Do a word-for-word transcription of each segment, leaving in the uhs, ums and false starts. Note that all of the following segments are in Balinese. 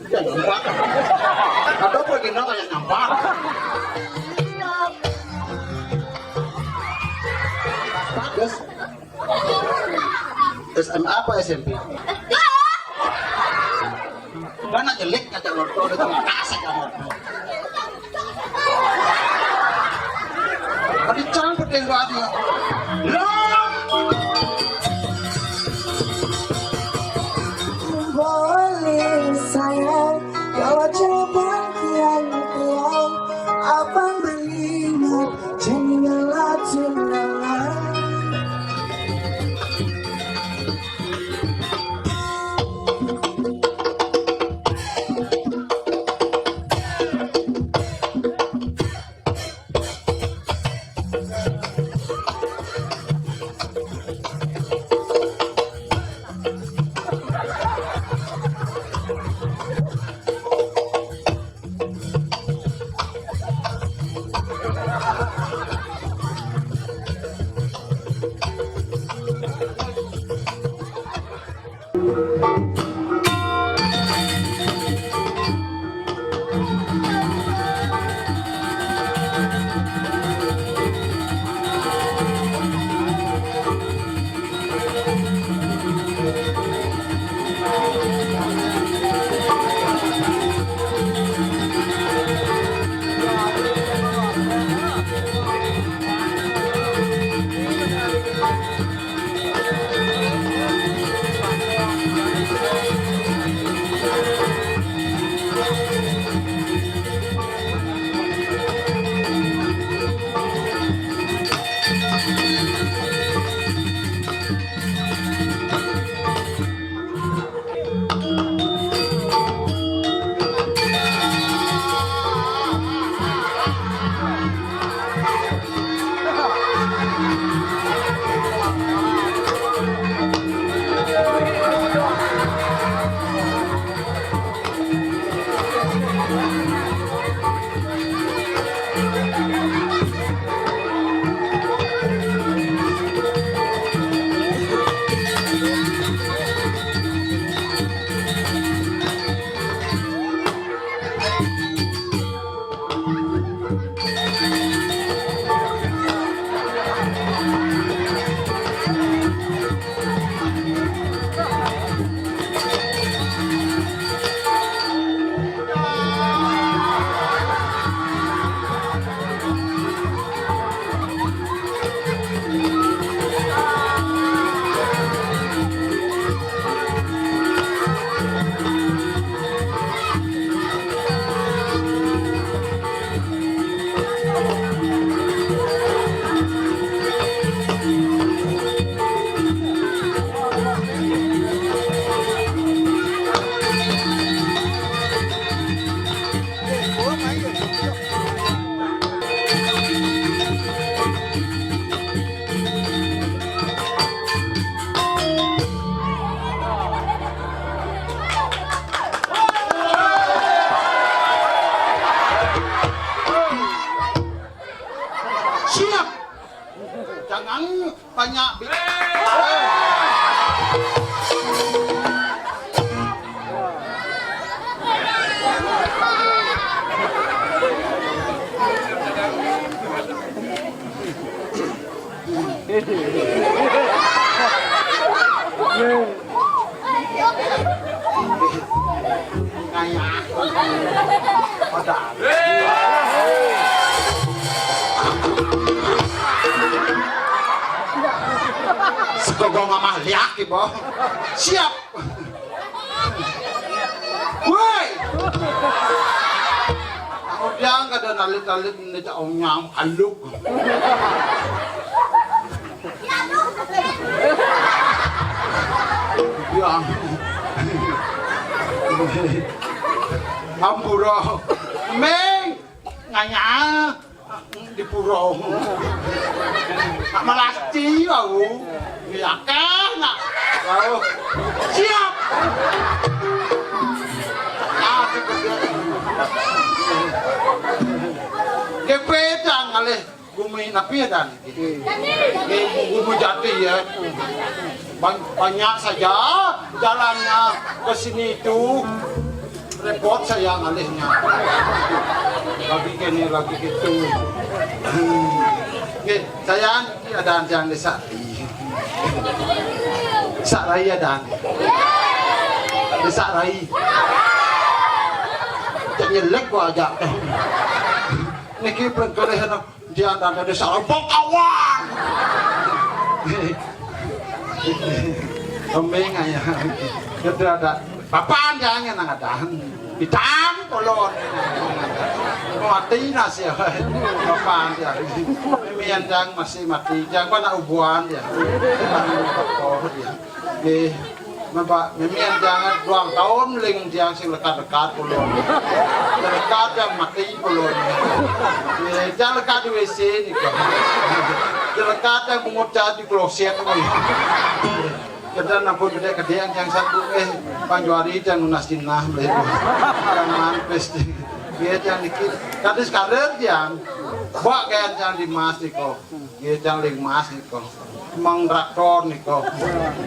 Ya, nampak. Ada pergi nang kayak nampak. Bagus. S M A apa S M P? Mana jelek kata orto, udah tambah kasar kamu. Tadi campur deh, Pak. Lah. Boleh sayang, kalau jawaban tiang-tiang, abang beringat, jangan tunangan. Siap. Jangan banyak bi- Kayak. Padahal. Segogong amah liak, Ibu. Siap. Woi. Udah nggak ada nalit-nalit, ini tak onyang, aluk. Ya. Ampura. Meng, nganya di pura. Tak melasti aku. Ya kan, nak. Tahu. Siap. Ah, cukup ya. Gumi napi ya, Dan? Gumi jati ya. Ban-, banyak saja jalannya ke sini itu. Repot saya ngalihnya. Lagi kene, lagi gitu. Hmm. Nggih, saya niki ada yang desa. Desa Rai ada. Desa Rai. Cek nyelek gua aja. Niki pengkelih anak dia ada desa Rai. Bok awang. Kambing aja. Kita ada papan dia nang ada. Hitam kolon. Mati nasi. Papan dia. Mian jang masih mati. Jang mana ubuan dia. Dia. Nggih. Napa mimian jang duang taun ling jang sing lekat-lekat kula. Lekat jang mati kula. Nggih, jang lekat di W C nika. Jang lekat jang bungut jang di kloset kuwi. Kita nampun gedhe-gedhean jang satu, eh, Bang Juari jang nunas dinah mlih. Jang mampis. Nggih, jang niki. Kadis karir jang. Mbok kayan jang di Mas nika. Nggih, jang ling Mas nika. Mang traktor nika.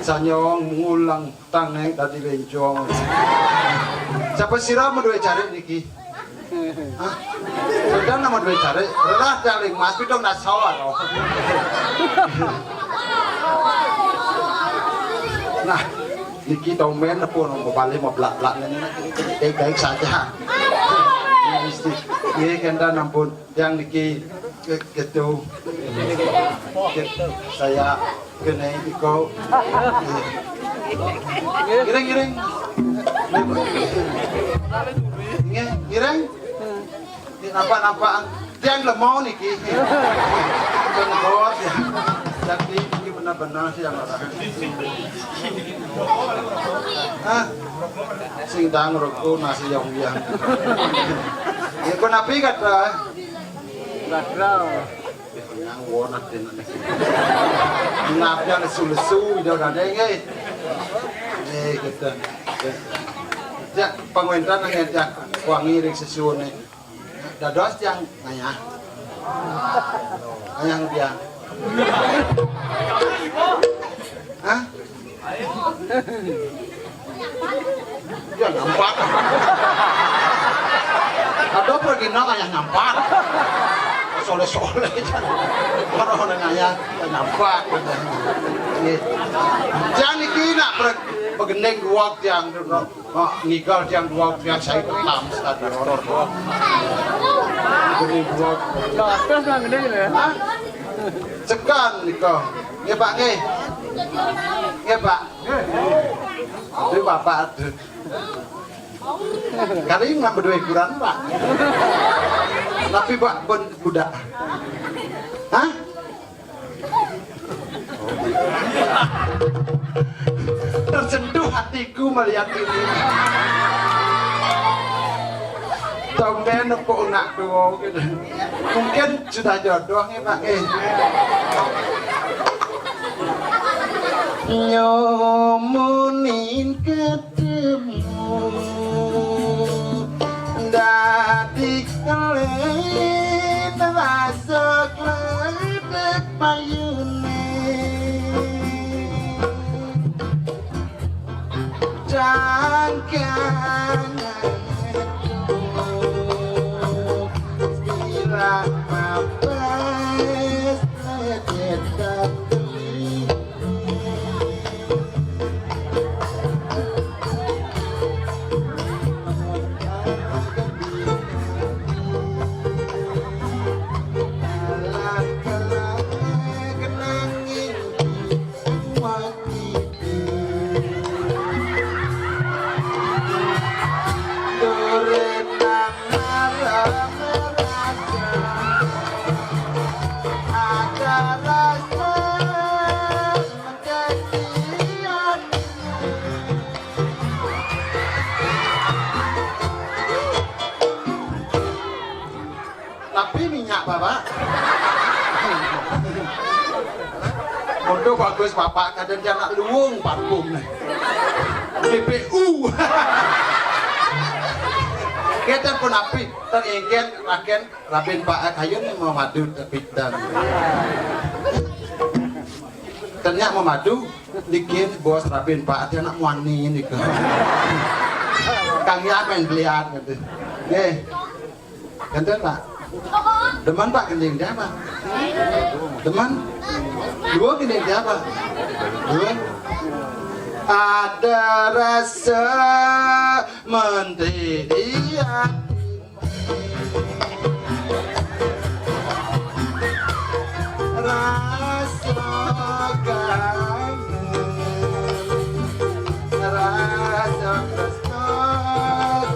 Sanyong ngulang tang neng dadi lencong. Siapa sira mau duwe carik niki? Hah? Sudah nama duwe carik? Relah jang ling Mas pidong dah sawar. Nah, niki domen pun mau balik mau belak-belak ini. Baik-baik saja. Mesti. Nggih, kenten ampun. Yang niki ke-, gitu. Saya kena iko. Ngiring, ngiring. Nggih, ngiring. Ini nampak-nampak tiang lemau niki. Benar ya. Jadi ini benar-benar sih yang orang. Hah? Sing dang roko nasi yang uyah. Ya kok napi kata? Gadral. Yang wonat den. Ngapa lesu-lesu ida dade nggih. Eh kita. Ya pangwentan nang ya wangi ring sesuune. Dados tiang ngayah. Ngayah tiang. Hah? Ya nampak. Ada pergi nang ngayah nampak. Soleh-soleh. Orang-orang ngayah nampak. Nggih. Tiang niki nak per-, pegending dua tiang. Pak, ngigal tiang dua, tiang saya ketam, stadion. Gede dua. Nah, terus nang gede gitu ya? Hah? Sekan nika. Nggih, Pak, nggih. Nggih, Pak. Itu Bapak ada. Kali nggak berdua ukuran, Pak. Tapi Pak pun budak. Hah? Tersentuh hatiku melihat ini. Tumben kok nak tuwa gitu. Mungkin sudah jodoh ya, Pak, eh. Nyomunin ketemu dadi kelin rasa kledek payune. Cangkang bilang mampes. Tapi minyak, Bapak. Waduh, bagus, Bapak. Kadang dia nak luung parfum nih. B P U. Kita pun api, teringkén, raken, rabin Pak Kayun nih mau madu, tapi dan. Ternyata mau madu, bikin bos rabin Pak, dia nak muani ini. Yang ya main belian gitu. Nggih. Enten, Pak. Demen, Pak, gending dia, Pak. Demen. Dua gending dia, Pak. Dua. Ada rasa menteri di hati. Rasa kangen, rasa tresno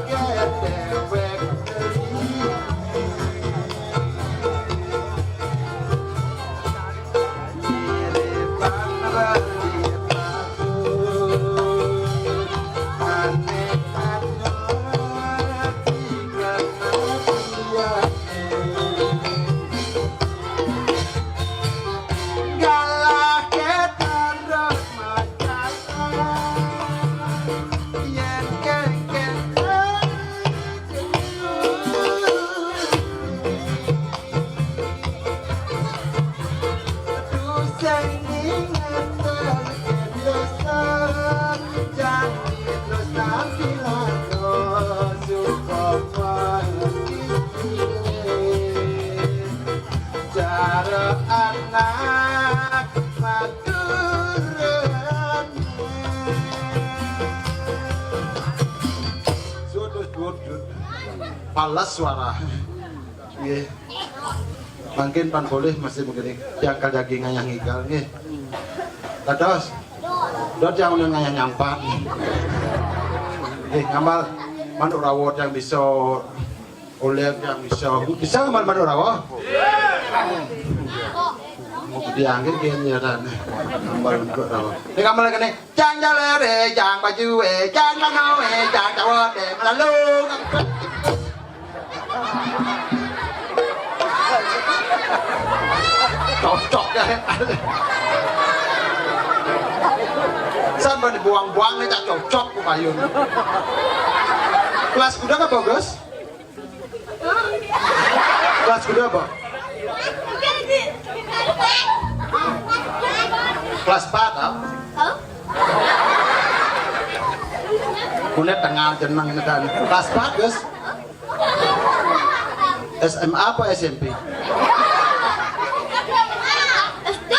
gedhe wek beli. Miripan roti batu, aneh anu. Cara anak Madura. Sudut, sudut. Pales suara. Nggih. Mangkin pan boleh masih begini. Diangkal daging ngayah ngigal nggih. Dados. Dot yang udah ngayah nyampat. Nggih, ngambal manuk rawon yang bisa oleh yang bisa. Bisa ngambal manuk rawon? Mau diangkat gini ya dan ngambal manuk rawon. Ini ngambal kene. Jang jalere, jang bajue, jang manoe, jang cawote, melalung. Cocok ya. Sampai dibuang-buang nih, tak cocok ku payung. Kelas kuda apa, Gus? Kelas kuda apa? Kelas empat, ah? Kulit tengah jeneng ini kan. Kelas empat, Gus? S M A apa S M P? S D.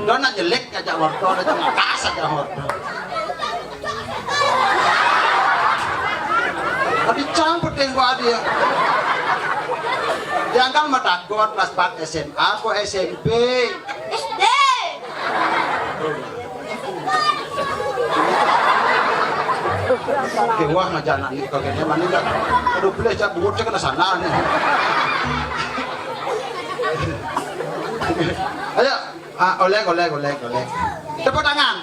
Udah nak jelek aja wortel, udah cuma kas aja wortel. Tapi campur deh gua dia. Diangkat mah takut kelas empat S M A apa S M P? S D. Oke, wah, ngajak anak ini kagaknya mana enggak? Aduh, boleh cak buat cek kena sana nih. Ayo, ah, oleh, oleh, oleh, oleh. Tepuk tangan.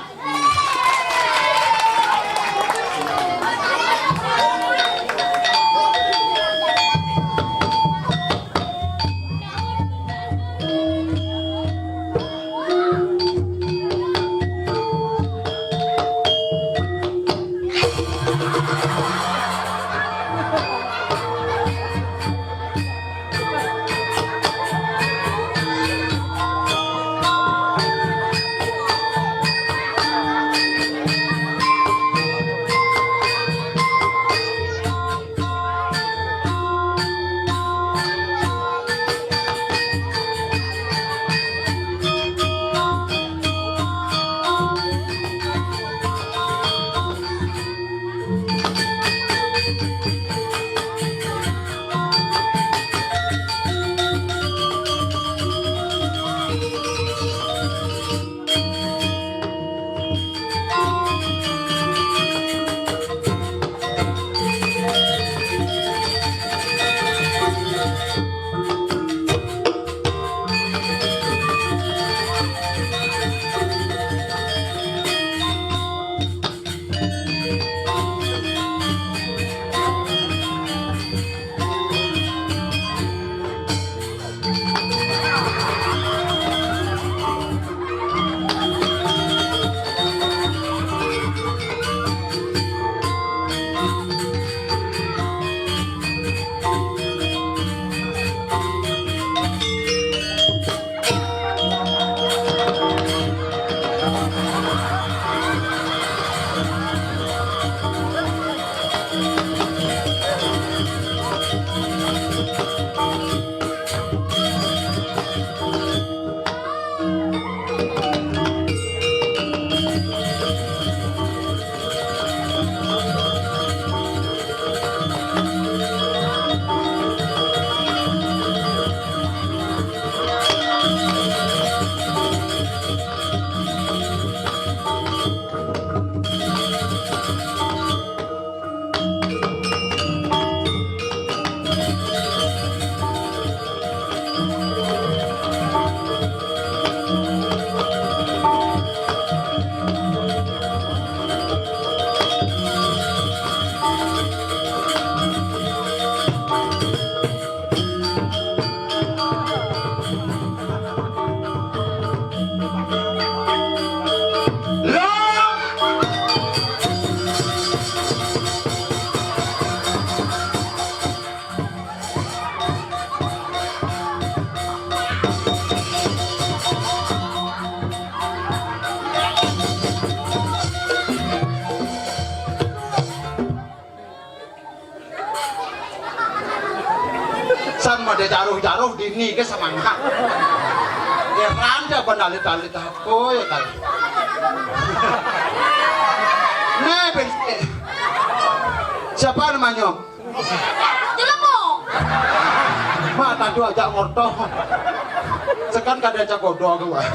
Jaruh-jaruh dini ke semangat. Heran dia benalit-alit apa ya kan. Nih, siapa namanya? Jelemo. Mak tadi ajak ngortoh. Sekan kada ajak godol ke, Wak.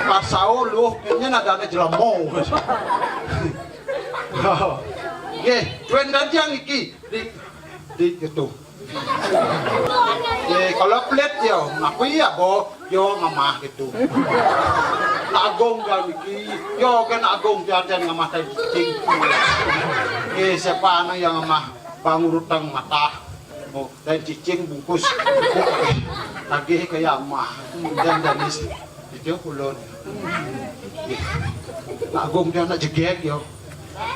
Pasau lu, ini nadanya jelemo. Nggih, tuen tadi yang iki di, di gitu. Eh, kalau pelit ya, ngaku iya, Bo. Yo ngamah gitu. Nak Agung kan iki, yo kan Nak Agung diaten ngamah tai cicing. Eh, siapa anak yang ngamah bang urutang mata? Oh, tai cicing bungkus. Lagi kayak amah. Dan danis itu ulun. Nak Agung dia anak jegek yo.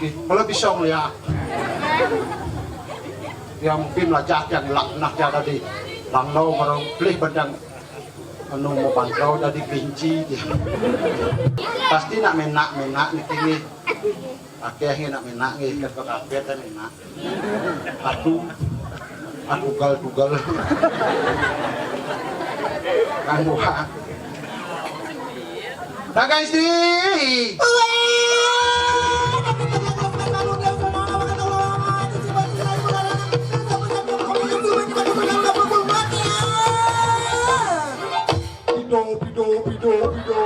Ih, kalau bisa ngeliat. Yang mungkin melajah yang lak nah dia tadi. Langlau marang pelih bandang anu mau pantau tadi kelinci dia. Pasti nak menak-menak ni kini. Akeh ni nak menak ni, kat bakapet dan menak. Aduh. Aduh, tugal, tugal. Kan buah. Raga istri. Pido, pido, pido, pido.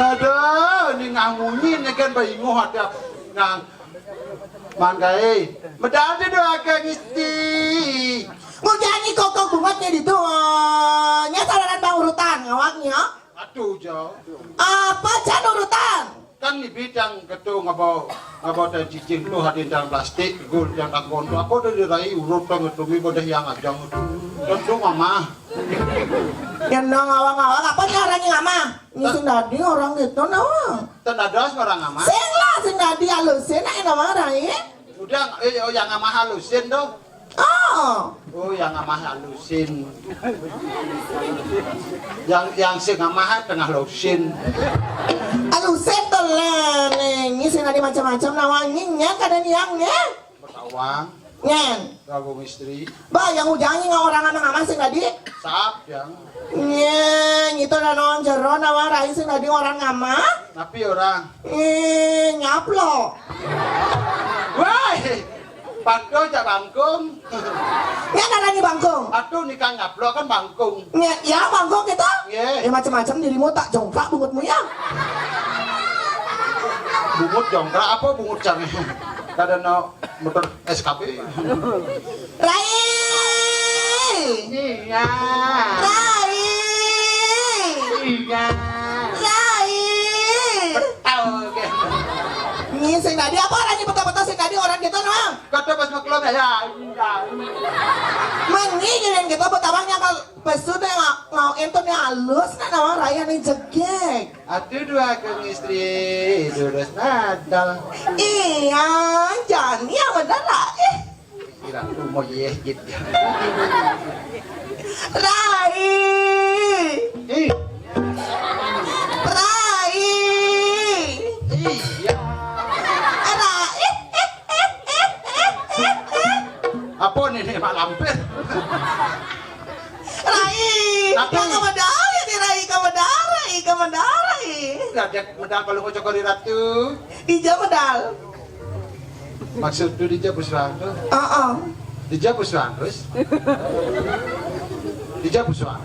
Aduh, ini ngangunyi ni kan baingoh ada ngang. Manggae. Medal tu doa ke ngisti. Ngujangi koko bungut ni ditu. Nya saranan bang urutan ngawaknya. Aduh, jauh. Apa can urutan? Kan ni bidang ketu ngabau, ngabau tai cicing tu hadin dalam plastik, gul yang takon tu. Apa tu dirai urut tu ngetumi bodoh yang ajang tu. Tentu mama. Yang nang awang-awang apa caranya mama? Ni sing dadi orang gitu nawang. Ten ada sembarang amah. Sing lah sing dadi alusin nek nawang rai. Udah, eh, oh, yang amah alusin tuh. Oh. Oh, yang amah alusin. Yang, yang sing amah tengah lusin. Alusin tuh lah, Neng. Ini sing dadi macam-macam nawang, ini nya kada niang nya. Betawang. Nyen. Gabung istri. Bah, yang ujangi nggak orang anak aman sing tadi? Sap, yang. Nyen, itu ada orang jero nawang rai sing tadi orang aman. Tapi orang. Eh, nyaplo. Wah, pado jak bangkung. Nyen ada di bangkung. Aduh, nikah nyaplo kan bangkung. Nyen, ya bangkung kita. Nggih. Ya macam-macam dirimu tak jongkrak bungutmu ya. Bungut jongkrak apa bungut cang? Kada no motor S K P. Rai. Iya. Rai. Iya. Rai. Tahu ke? Ni sing tadi apa orang ni betul-betul sing tadi orang kita no. Kata pas maklum ya. Iya. Mani gini kita betawang yang kal pesu teh ngau entu ni halus nak nawang raya ni jegek. Aduh dua keng istri durus nadal. Iya, jani yang benar lah. Eh. Kira aku mau yeh gitu. Rai. Ih. Rai. Iya. Rai. Apa nih, nih, Mak Lampir? Rai, tapi kamu medal ya di Rai, kamu medal, Rai, kamu medal, Rai. Lah, dia medal kalau kau cokori ratu. Ija medal. Maksud tu dija buswang tu? Heeh. Dija buswang terus? Dija buswang.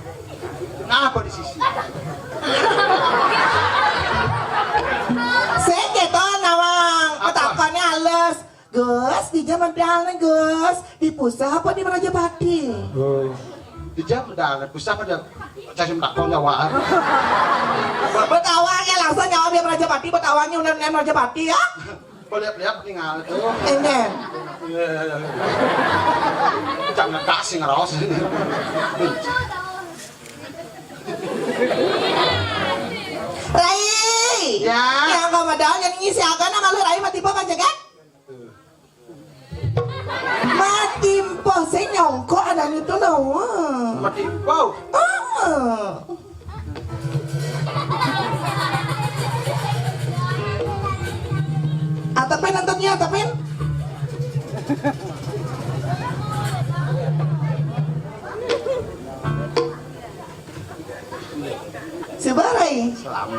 Ngapa di sisi? Sing kita nawang, apa? Petakonnya halus. Gus, dija medal nih, Gus. Di Pusah apa di Merajapati? Oh. Dija medal, Pusah pada cacim takon nyawaan. Betawang ya langsung nyawa biar Merajapati, betawangnya udah nem Merajapati ya. Peliap-liap tinggal tuh. Enggak. Iya, iya, iya. Cak ngekas sih ngeraos. Rai. Ya. Yang kau medal yang ngisi akan nama lu Rai mati apa aja kan? Matimpo sing nyongkok ada itu nawa. Matimpo. Ah. Atapin nontonnya, atapin.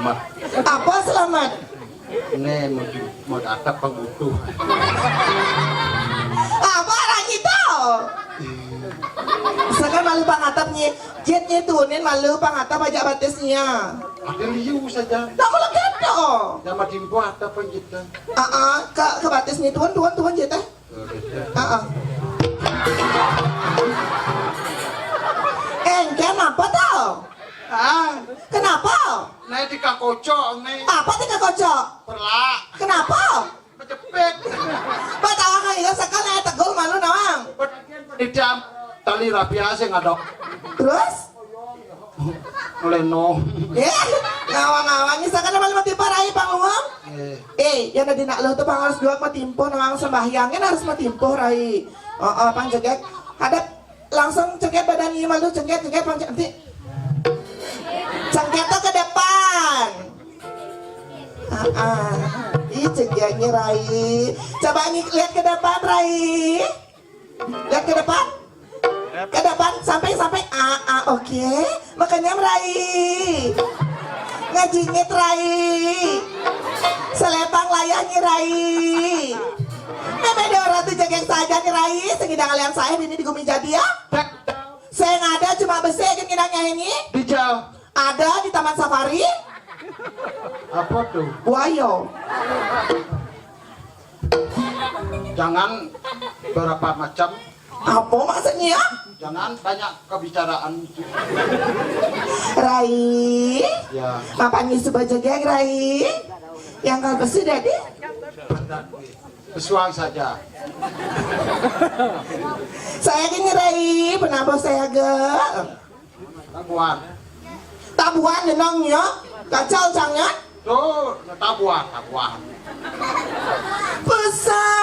Mat. Apa selamat? Né mau, mau atap pang butuh. Apa orang itu? Sekarang malu pang atap nyi. Jit nyi tuunin malu pang atap aja batis nyi. Ada liu saja. Tak malu kedo. Nama timpo atap pang kita. Ah, ah, ke, ke batis nyi tuun, tuun, tuun jit eh. Heeh. Éngkén apa to? Ah, kenapa? Naik di kakocok nih. Apa ti kakocok? Perlak. Kenapa? Kejepit. Batawa kang ieu sekal naik tegul malu nawang. Di jam tali rapia sih ngadok. Terus? Leno. Eh, ngawang-ngawang, misalkan apa lima tipe rai pangluam? Eh. Eh, yang tadi nak lo tuh pang harus dua mah timpo nawang sembahyangnya harus mah timpo rai. Oh, oh, pang cengket. Hadap langsung cengket badan ini malu cengket cengket pang cengket. Cengket tuh ke depan. Ah, ah. Ih, cengketnya rai. Coba nyi- lihat ke depan rai. Lihat ke depan. Ke depan, sampai, sampai. Ah, ah, oke. Makanya rai. Ngajingit rai. Selepang layahnya rai. Memang ada orang tuh jageng saja nih rai. Sengidang kalian saya ini di gumi jadi ya. Saya nggak ada cuma besi aja ngidangnya ini. Dijal. Ada di Taman Safari. Apa tuh? Buayo. Jangan berapa macam. Apa maksudnya? Jangan banyak kebicaraan. Rai. Ya. Mapan nyusu bajageg, Rai. Yang kau pesu dadi? Pesuang saja. Saya gini, Rai. Penampo saya ge. Tabuan. Tabuan nyenengnya. Kacau cangnya. Tuh, tabuan, tabuan. Pesangane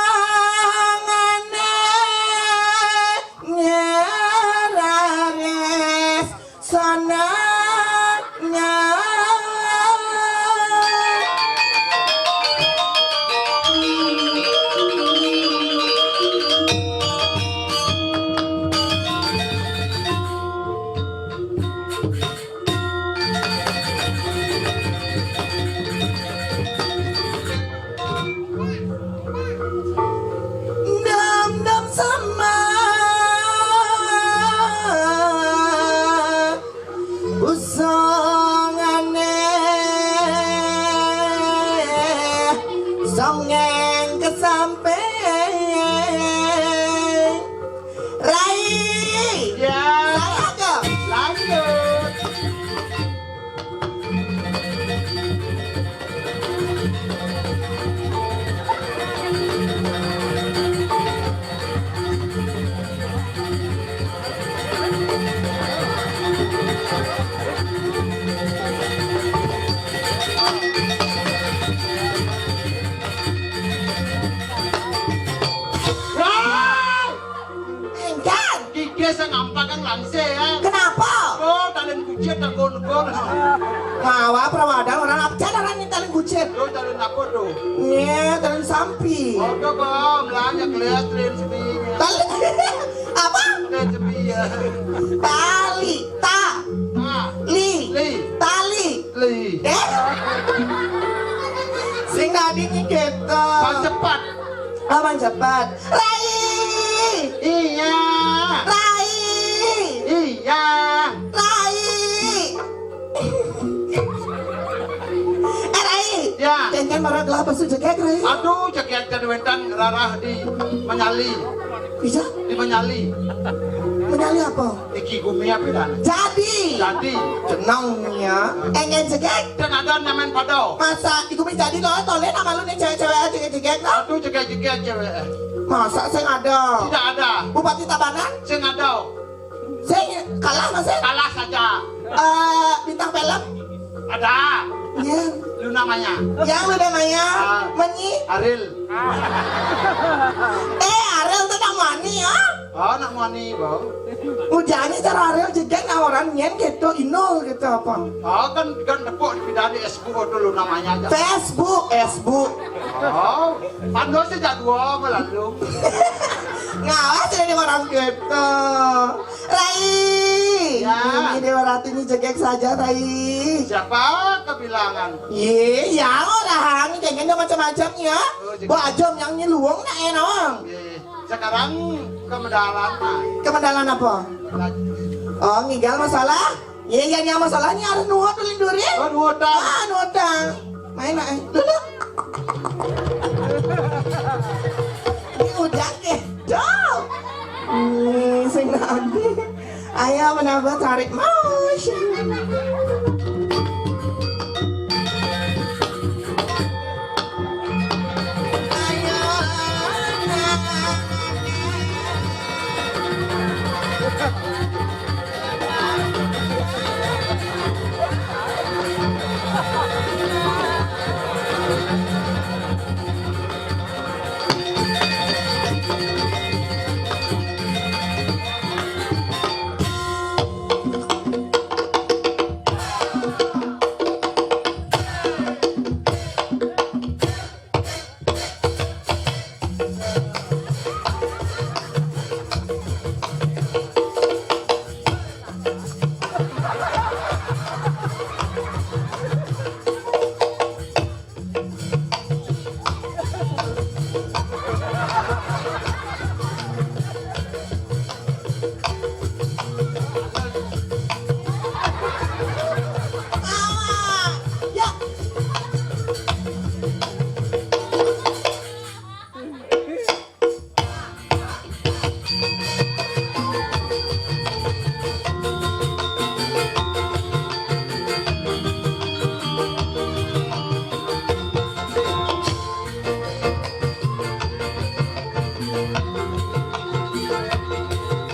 nyerares sananya. Ndam-ndam sama usangane songeng kesamping. Rai. Ya. Saya ke. Lanjut. Rai. Enggan. Gigi sing ampak kan langse ya. Kenapa? Oh, talin kucit tak gon-gon. Ngawa perawadan orang absen orang ini talin kucit. Tuh, talin apa tuh? Nih, talin sampi. Oh, tuh, Bang, belanja kelas talin sepi. Talin apa? Talin sepi ya. Tali, ta, Ah, li, li, tali. Li. Eh? Sing tadi nih gitu. Pas cepat. Lawan cepat. Rai. Iya. Rai. Iya. Rai. Eh, Rai. Ya. Kencan marah gelah pasu jegek, Rai. Aduh, jegek jadi wetan rarah di Menyali. Bisa? Di Menyali. Menyali apa? Iki gumi apa dan? Jadi. Jadi. Tenang ya. Engen jegek. Dan ada nyamen pada. Masa di gumi jadi lo tole nama lu nih cewek-cewek aja jegek no? Aduh, jegek-jegek cewek. Masa sing ada? Tidak ada. Bupati Tabanan? Sing ada. Sing kalah masih? Kalah saja. Eh, bintang film? Ada. Iya. Luna Maya. Yang Luna Maya. Ah. Menyi? Ariel. Eh, Ariel tuh namanya ya? Oh, nak mani, Bang. Ujarnya cara Ariel jegek nah orang nyen gitu, inul gitu apa? Oh, kan, kan nepuk di bidang di S Bu dulu namanya aja. Facebook, S Bu. Oh, pandu sejak dua melalu. Ngawas ini orang gitu. Rai. Ya. Ini Dewa Ratu ini jegeg saja, tai. Siapa kebilangan? Ye, ya orang ini kayaknya macam-macam ya. Oh, jegeg. Bo aja yang nyeluwung nak enong. Ye. Sekarang kemendalan, Pak. Kemendalan apa? Lagi. Oh, ngigal masalah? Ye, ya, yang masalahnya harus nuhut dulu duri. Oh, nuhut, Pak. Ah, nuhut, Pak. Main, main. Dulu. Ini udah ke. Jauh. Hmm, sing nanti. Ayo menambah tarik mas.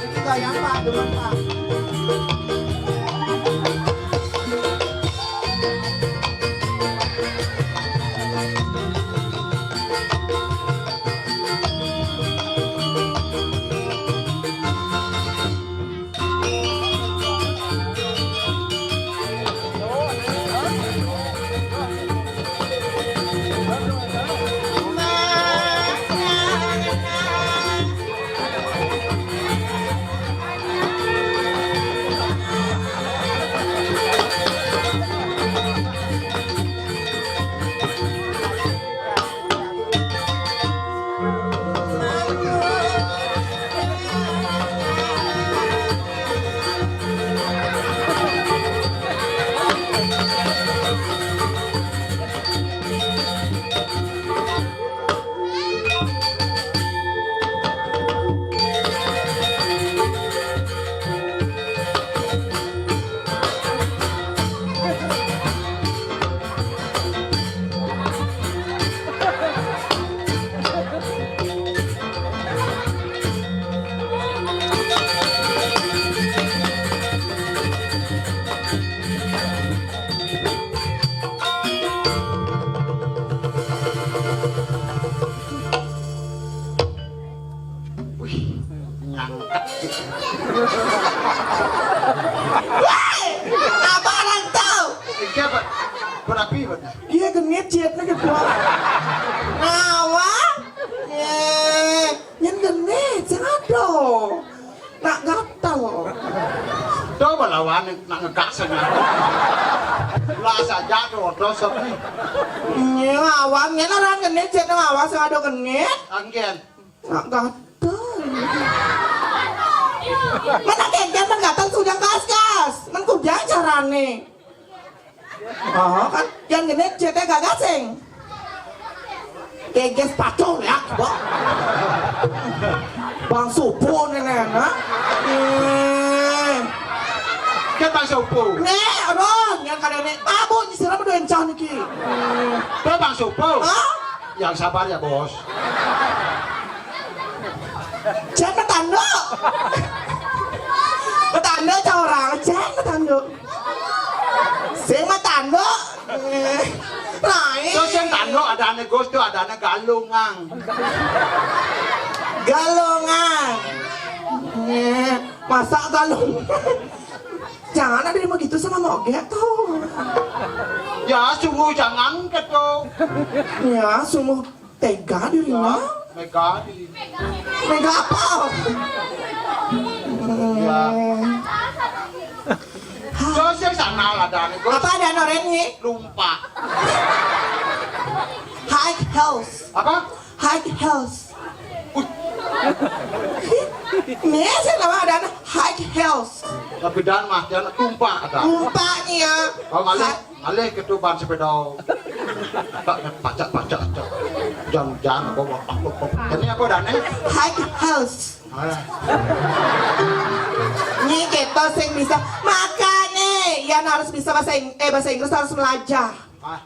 Ini goyang, Pak, duluan, Pak. Wih, nyangkut. Woi, apa orang tahu? Iki apa? Berapi, Pak? Iya, genit, ciatnya gitu. Ngawang? Eh, yang genit, sing ada. Nak gatel. Tuh, melawan, nak ngegak sing ada. Lah saja tuh, terus sepi. Iya, ngawang, yang orang genit, ciatnya ngawang, sing ada genit. Anggen. Nak gatel. Mana kengken, mana gatel, sudah gas-gas. Men kuda carane. Oh, kan yang gini cetek gak gasing. Geges pacul ya, Bok. Bang Supo nih, Nen, ha? Eh. Kan Bang Supo. Nih, aduh, yang kada nih, mabuk, nyisiram udah encah niki. Tuh, Bang Supo. Hah? Yang sabar ya, Bos. Jan matanduk. Matanduk cah orang, jan matanduk. Sing matanduk. Eh, lain. Terus yang tanduk ada ane Gus tuh, ada ane galungang. Galungang. Eh, masa galung. Jangan ada yang begitu sama moge tuh. Ya, sungguh jangan gitu. Ya, sungguh tega dirinya. Ya, mega di. Mega apa? Ya. Hmm. Terus yang sana lah, Dan. Apa ada norennya? Lumpa. High heels. Apa? High heels. Wih. Nih, saya nama ada high heels. Tapi Dan mah, jangan tumpak, Dan. Tumpaknya. Kau ngalih, ngalih ke tu ban sepeda. Tak pacak-pacak, tak. Jangan, jangan, apa, apa, apa. Ini apa, Dan, eh? High heels. Alah. Ni kita sing bisa. Makanya, yang harus bisa bahasa Ing-, eh, bahasa Inggris harus belajar. Ah.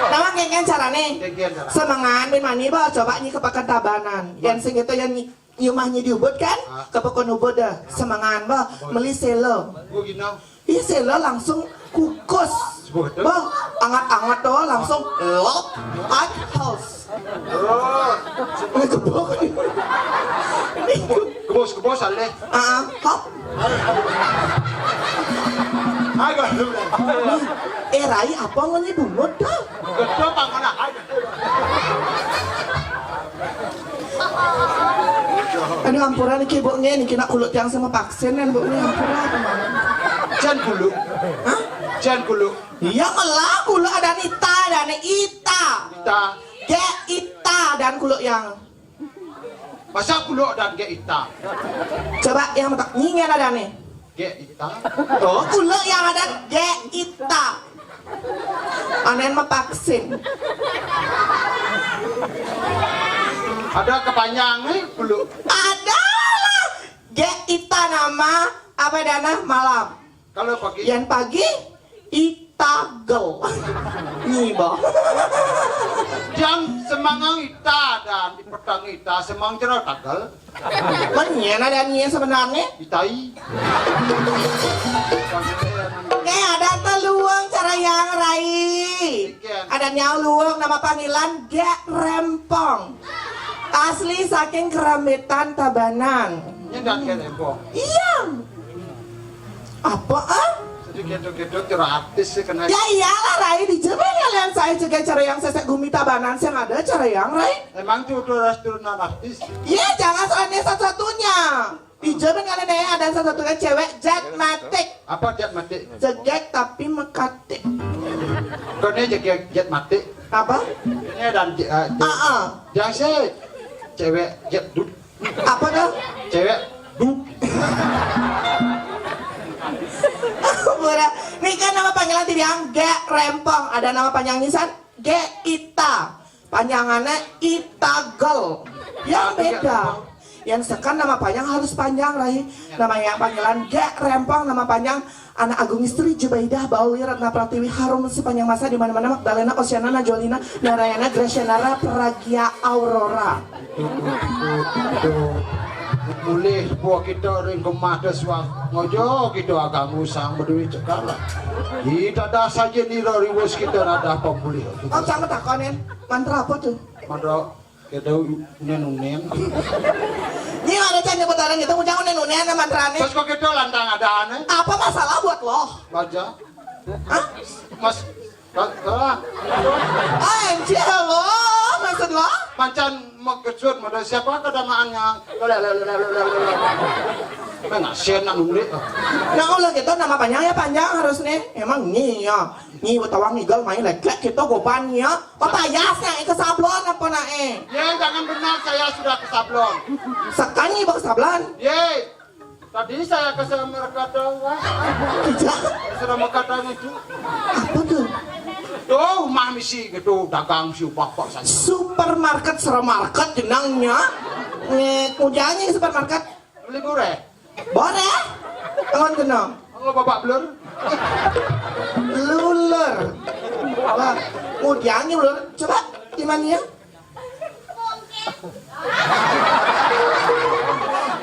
Nama ngengken carane? Ngengken carane. Semengan bin mani ba, coba nyi ke pakan Tabanan. Yan sing itu yan nyi, nyi umah nyi di Ubud kan? Ah. Ke pekon Ubud dah. Semengan ba, meli selo. Gua gina. Ih, selo langsung kukus. Sebut tu. Ba, angat-angat tu langsung lop. At house. Oh. Ini gebok. Ini gebok. Kebos, kebos, alih. Ah, hop. Ayo. Eh, Rai, apa ngoni bungut dah? Gedhe pangkonan. Ayo. Aduh, ampura niki, Bu, nggih, niki nak kuluk tiang sama vaksin kan, Bu, nggih, ampura. Jan kuluk. Hah? Jan kuluk. Iya, malah kuluk ada Nita, ada Ita. Ita. Gek Ita dan kuluk yang. Masa kuluk dan gek Ita? Coba yang tak nyingan ada nih. Gek Ita. Oh, kuluk yang ada gek Ita. Anen mah vaksin. Ada kepanjang nih kuluk. Ada lah. Gek Ita nama apa dana malam. Kalau pagi? Yan pagi, itagel. Nyiba. Jam semangang ita dan di petang ita semang jero tagel. Menyen ada nyen sebenarnya. Itai. Oke, ada teluang cara yang rai. Ikan. Ada nyau luang nama panggilan Gek Rempong. Asli saking Keramitan Tabanan. Ini dan Gek Rempong. Iya. Apa, ah? Jadi gedok-gedok kira artis sih kena. Ya iyalah, Rai, di Jember kalian saya juga cara yang sesek gumi Tabanan, saya ada cara yang, Rai. Emang itu udah turunan artis? Iya, jangan soalnya satu-satunya. Di Jember kalian ada satu-satunya cewek jet matik. Apa jet matik? Jegek tapi mekatik. Kau ni jegek jet matik. Apa? Ini ada jet, uh, jet. Ah, ah. Jangan sih cewek jet dud. Apa tuh? Cewek duk. Murah. Nih kan nama panggilan titiang Gek Rempong. Ada nama panjang nyisan? Gek Ita. Panjangannya Itagel. Yang beda. Yang sekan nama panjang harus panjang, Rai. Nama yang panggilan Gek Rempong, nama panjang Anak Agung Istri Jubaidah Bauli Ratna Pratiwi, harum sepanjang masa di mana-mana Magdalena, Oceana, Najolina, Narayana, Gracianara, Pragia, Aurora. Mulih buah kita ring gemah deswang. Ngojo kita agak ngusang berdui cekala. Kita dah saja nira riwus kita radah pemulih. Oh, sama takonin. Mantra apa tuh? Mantra Kita unen-unen. Ini ada cak nyebut orang itu, ujang unen-unen sama mantrane. Terus kok kita lantang ada aneh? Apa masalah buat lo? Baca. Hah? Mas, ka-, kalah. Ah, M C lo, maksud lo? Mancan mau kecut, modal siapa kedamaannya? Lele, lele, lele, lele, lele. Nah, ngasihan nak nulis. Nah, kalau gitu nama panjang ya panjang harus nih. Emang nih ya. Nih, tawang igal main leklek kita goban ya. Papayas yang ke sablon apa nae? Ye, jangan benar saya sudah ke sablon. Sekali bak sablon. Ye, tadi saya ke Samarkata, wah. Tidak. Samarkata itu. Apa tuh? Tuh, mah misi gitu, dagang si bapak saya. Supermarket, supermarket jenangnya. Nih, kujanya supermarket. Beli gureh. Boreh? Angon kena. Angon bapak blur. Lulur. Wah, mudiannya blur. Coba, gimana ya?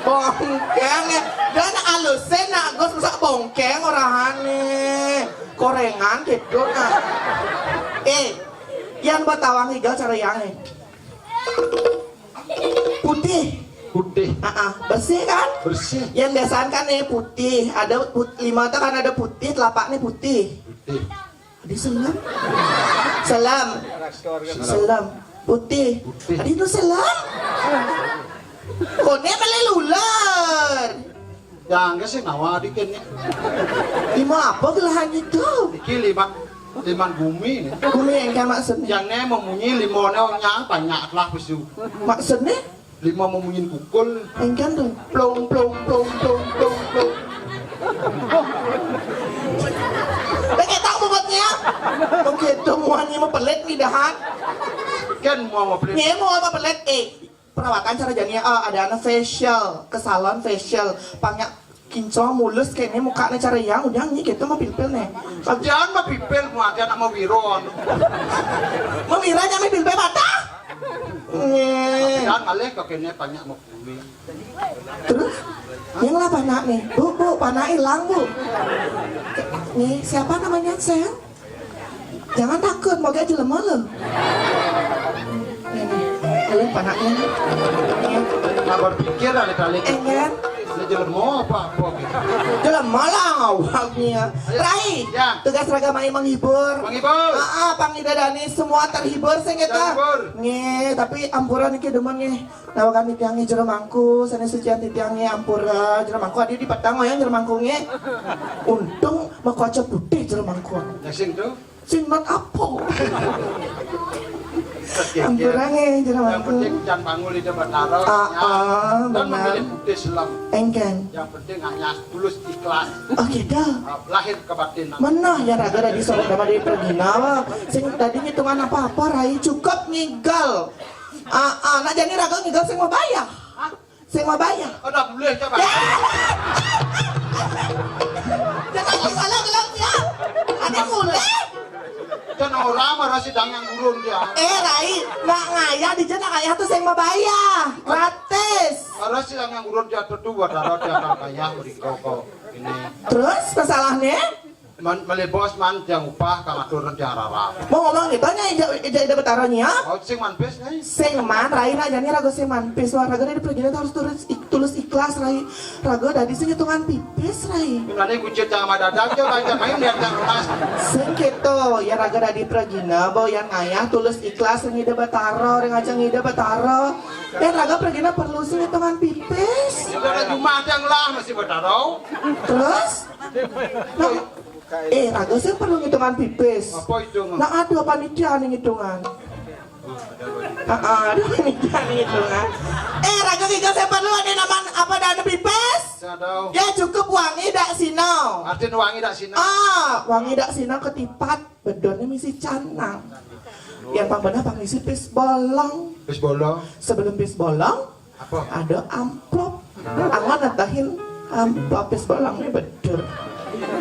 Bongkeng ya. Dan alusnya nak gus masak bongkeng orahane. Korengan gitu nah. Eh, yang buat tawang igal cara yang eh. Putih. Putih. Ah, ah. Bersih kan? Bersih. Yang biasaan kan nih putih. Ada put-, lima tuh kan ada putih, telapak nih putih. Putih. Di selam. Selam. Selam. Putih. Putih. Tadi itu selam. Kone beli luler. Yang ke sing nawa dikit ni. Lima apa gelahan itu? Iki lima, lima gumi ni. Gumi yang kan maksudnya. Yang ni memunyi lima ni orang yang banyak lah pesu. Maksudnya? Lima memunyi kukul. Yang kan tu. Plong, plong, plong, plong, plong, plong. Pakai tahu bobotnya? Oke, tu muannya mau pelit ni dahan. Kan mau mau pelit. Ni mau apa pelit? Eh, perawatan cara jani, eh, ada anak facial, ke salon facial, pangnya kinclong mulus kayak ini mukanya cara yang udah ni gitu mau pilpil nih. Jangan mau pilpil, mau ada anak mau wiron. Mau wiron jangan pilpil patah. Nih. Jangan malih kok kayaknya banyak mau kuwi. Terus yang lah panak nih, bu bu panak hilang bu. Nih siapa namanya sayang? Jangan takut, mau gak jelema lo. Ini, ini panaknya. Nah, berpikir dari tadi. Enggak. Ini jelema apa apa gitu. Jelema lah awaknya. Rai, ya. Tugas raga mai menghibur. Menghibur. Ah, ah, pangidadani semua terhibur sing kita. Terhibur. Nge, tapi ampura niki demen nge. Nawakan titiange jero mangku, sane sucian titiange ampura jero mangku, adi di petang wayang jero mangkunge. Untung mako aja putih jero mangku. Ya sing tu. Sing mat apa? Ampura nge jero mangku. Yang penting jangan bangun di depan taro. Ah, ah, benar. Memilih putih selam. Engken. Yang penting hanya tulus ikhlas. Oh gitu. Lahir kebatinan. Menah ya raga dari sorot sama dari pergina. Sing tadi ngitungan apa-apa rai cukup ngigal. Ah, ah, nak jani raga ngigal sing mau bayar. Sing mau bayar. Ada boleh coba. Jangan salah bilang ya. Ada mulai. Dan orang marah sidang yang gurun dia. Eh, Rai, nak ngayah di jana ngayah tu sing mau bayar. Gratis. Marah sidang yang gurun dia tu buat darah dia tak kaya beri koko ini. Terus masalahnya? Man, melebos man tiang upah kang atur tiang rara. Mau ngomong gitu nya ija ija ida betara nya. Oh, sing man pis nya. Sing man rai raja ni raga sing man pis wah raga dari pergi harus tulus ik, tulus ikhlas rai. Raga dari sing hitungan pipis rai. Nane kucit sama dadak aja baca main lihat yang emas. Sing gitu ya raga dari pergi na bo yang ngayah tulus ikhlas ngida betara orang aja ngida betara. Dan raga pergi na perlu sing hitungan pipis. Sudah ada Jumat yang lah masih betara. Terus? Nah, eh, raga sing perlu ngitungan pipis. Apa hitungan? Nah, ada panitia nih ngitungan. Ah, ah, ada panitia nih ngitungan. Eh, raga giga sing perlu ada nama apa dana pipis? Saya tahu. Ya cukup wangi dak sino. Artinya wangi dak sino. Ah, wangi dak sino ketipat bedonnya misi canang. Yang pang benar pang isi pis bolong. Pis bolong. Sebelum pis bolong, apa? Ada amplop. Anggo natahin amplop pis bolongnya betul.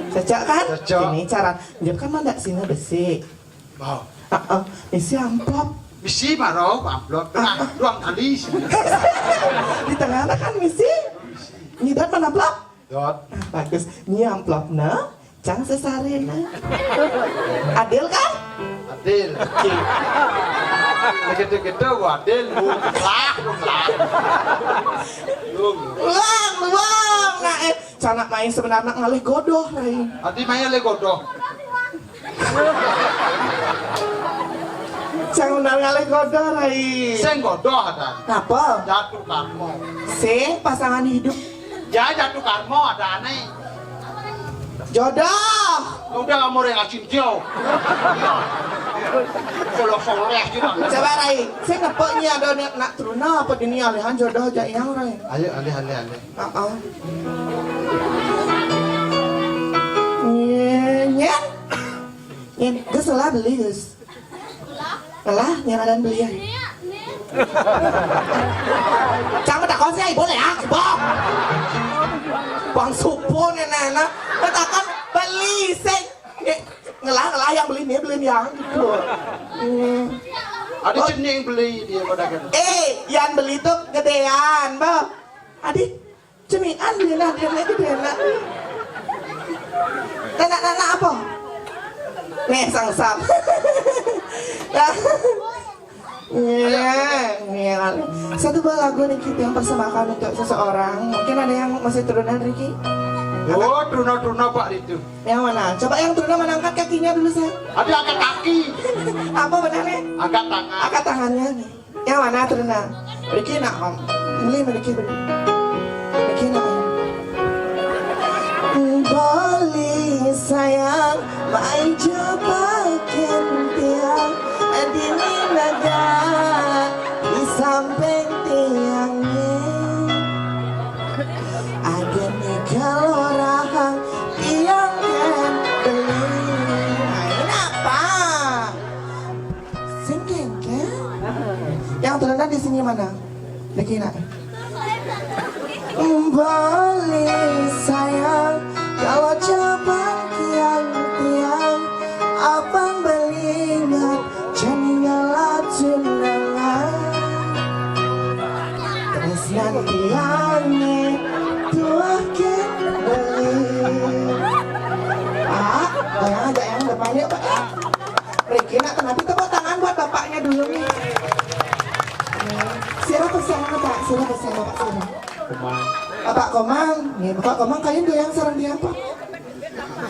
Cocok kan? Cocok. Ini cara. Dia kan mana sini besi. Mau. Heeh, isi amplop. Bisi maro amplop. Nah, ah, ah, dua kali sini. Di tengah kan misi. Nyidat mana amplop? Dot. Ah, bagus. Ini amplopnya. Cang sesarena. Adil kan? Adil. Oke. Gitu-gitu gua adil, Bu. Lah, lah. Luang, luang. Nah, eh, sanak main sebenarnya ngalih godoh, Rai. Adi main ngalih godoh. Cang benar ngalih godoh, Rai. Sing godoh ada. Apa? Jatuh karma. Sing pasangan hidup. Ya jatuh karma ada aneh. Jodoh. Udah kamu yang ngacin jauh. Kalau soleh gitu. Coba Rai, saya nepeknya ada nak, nak teruna apa dini alihan jodoh aja yang Rai. Ayo alih alih alih. Heeh. Nyen, nyen. Nyen, gus lah beli gus. Alah, yang ada beli ya. Cang tak kau sih, boleh ya, bang. Bang supo nih nana, katakan beli sih. Ngelah ngelah yang beli nih beli yang gitu. Hmm. Ada jenis yang beli dia pada kan. Eh, yang beli tuh gedean, bang. Adi, Cemian dia lah, dia lagi dia nak. Nak nak nak apa? Nih sangsam. Nah, nih, nih. Satu buah lagu nih kita yang persembahkan untuk seseorang. Mungkin ada yang masih turunan Ricky? Oh, truna-truna Pak itu. Yang mana? Coba yang truna mana angkat kakinya dulu saya. Ada angkat kaki. Apa benar nih? Angkat tangan. Angkat tangannya nih. Yang mana tuh nah? Riki nak om. Beli beli beli. Riki nak om. Sayang, mai jaba kén tiang, dini negak di samping tiang. Agen kalorahang tiang kén beli. Nah, ini apa? Sing kéngkén? Yang telengan di sini mana? Lagi nak. Beli sayang, kalau cabang tiang-tiang, abang beli ingat, jangan ngelak tunangan. Terus nanti aneh, tuah kén beli. Ah, bayang aja yang depan yuk, Pak. Riki, nak, kenapa tepuk tangan buat bapaknya dulu nih? Sira pesan, Pak. Sira pesan, Bapak, sira. Komang. Bapak Komang. Nih, Bapak Komang, kalian goyang sareng tiang, Pak.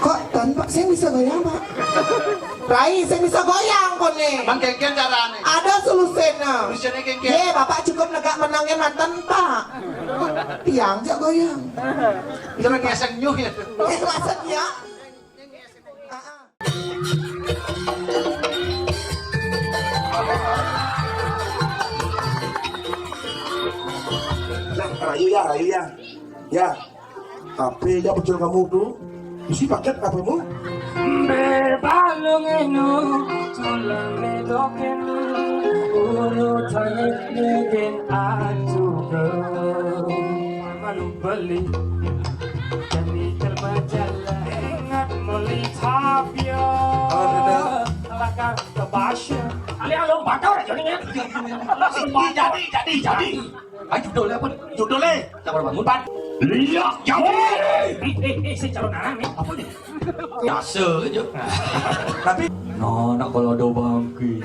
Kok tan, Pak? Saya bisa goyang, Pak. Rai, saya bisa goyang kok nih. Mang kéngkén carané. Ada solusinya. Solusinya kéngkén. Ye, Bapak cukup negak menangnya mantan, Pak. Tiang aja goyang. Itu lagi eseng nyuh ya. Eh, maksudnya? Nah, rayu ya, rayu ya. Ya. Apa ya pecel kamu tuh? Isi paket apa mu? Be balung enu, tulang medoken, uru tangit negen atuh. Malu beli, jadi terbajalah ingat meli tapia. Lakar kebasya. Ali alung bakar aja nih ya. Jadi, jadi, jadi. Ayo judulnya apa? Judulnya? Sabar bangun, Pan. Iya, jadi. Eh, eh, eh, si calon anak nih. Apa nih? Biasa aja. Tapi, no, nak kalau ada bangki.